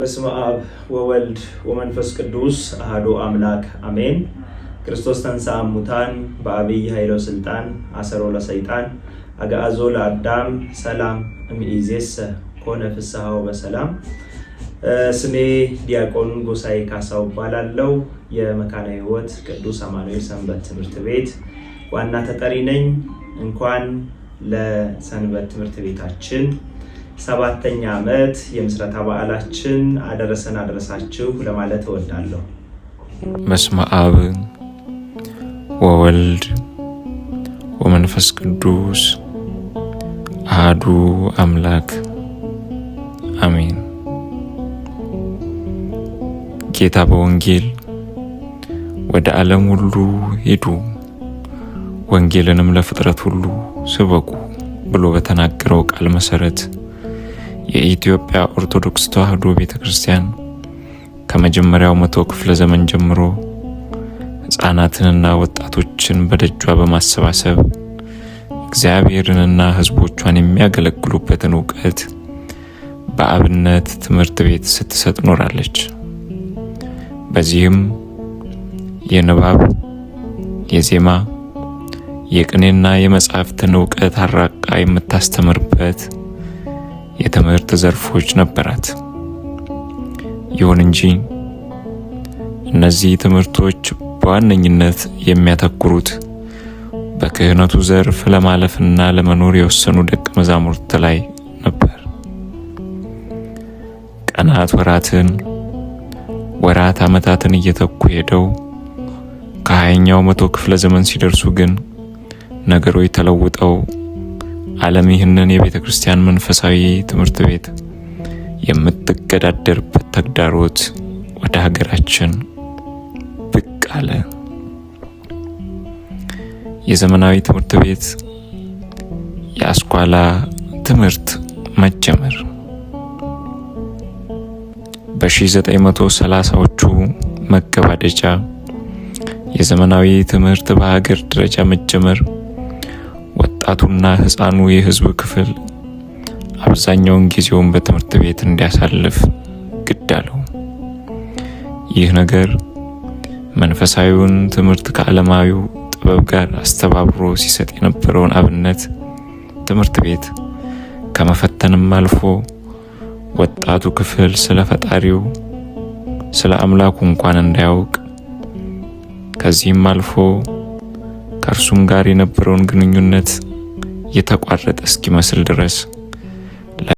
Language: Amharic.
በስመ አብ ወወልድ ወመንፈስ ቅዱስ አሐዱ አምላክ አሜን። ክርስቶስ ተንሥአ እሙታን በዐቢይ ኃይል ወሥልጣን አሰሮ ለሰይጣን አግዓዞ ለአዳም ሰላም እምይእዜሰ ኮነ ፍስሐ በሰላም። ስሜ ዲያቆን ጎሳዬ ካሳው እባላለሁ። የመካነ ሕይወት ቅዱስ አማኑኤል ሰንበት ትምህርት ቤት ዋና ተጠሪ ነኝ። እንኳን ለሰንበት ትምህርት ቤታችን 7ኛ ዓመት የምስረታ በዓላችን አደረሰን አደረሳችሁ ለማለት እወዳለሁ። በስመ አብ ወወልድ ወመንፈስ ቅዱስ አሐዱ አምላክ አሜን። ጌታ በወንጌል ወደ ዓለም ሁሉ ሂዱ ወንጌልንም ለፍጥረት ሁሉ ስበኩ ብሎ በተናገረው ቃል መሰረት የኢትዮጵያ ኦርቶዶክስ ተዋሕዶ ቤተ ክርስቲያን ከመጀመሪያው 100 ክፍለ ዘመን ጀምሮ ሕፃናትንና ወጣቶችን በደጇ በማሰባሰብ እግዚአብሔርንና ሕዝቦቿን የሚያገለግሉበትን እውቀት በአብነት ትምህርት ቤት ስትሰጥ ኖራለች። በዚህም የንባብ፣ የዜማ፣ የቅኔና የመጻሕፍትን እውቀት አራቃ የምታስተምርበት የትምህርት ዘርፎች ነበራት። ይሁን እንጂ እነዚህ ትምህርቶች በዋነኝነት የሚያተኩሩት በክህነቱ ዘርፍ ለማለፍና ለመኖር የወሰኑ ደቀ መዛሙርት ላይ ነበር። ቀናት ወራትን፣ ወራት ዓመታትን እየተኩ ሄደው ከ20ኛው መቶ ክፍለ ዘመን ሲደርሱ ግን ነገሮች ተለውጠው ዓለም ይህንን የቤተ ክርስቲያን መንፈሳዊ ትምህርት ቤት የምትገዳደርበት ተግዳሮት ወደ ሀገራችን ብቅ አለ። የዘመናዊ ትምህርት ቤት የአስኳላ ትምህርት መጀመር በ1930ዎቹ መገባደጃ የዘመናዊ ትምህርት በሀገር ደረጃ መጀመር ወጣቱና ሕፃኑ የሕዝብ ክፍል አብዛኛውን ጊዜውን በትምህርት ቤት እንዲያሳልፍ ግድ አለው። ይህ ነገር መንፈሳዊውን ትምህርት ከዓለማዊው ጥበብ ጋር አስተባብሮ ሲሰጥ የነበረውን አብነት ትምህርት ቤት ከመፈተንም አልፎ ወጣቱ ክፍል ስለ ፈጣሪው ስለ አምላኩ እንኳን እንዳያውቅ፣ ከዚህም አልፎ ከእርሱም ጋር የነበረውን ግንኙነት የተቋረጠ እስኪመስል ድረስ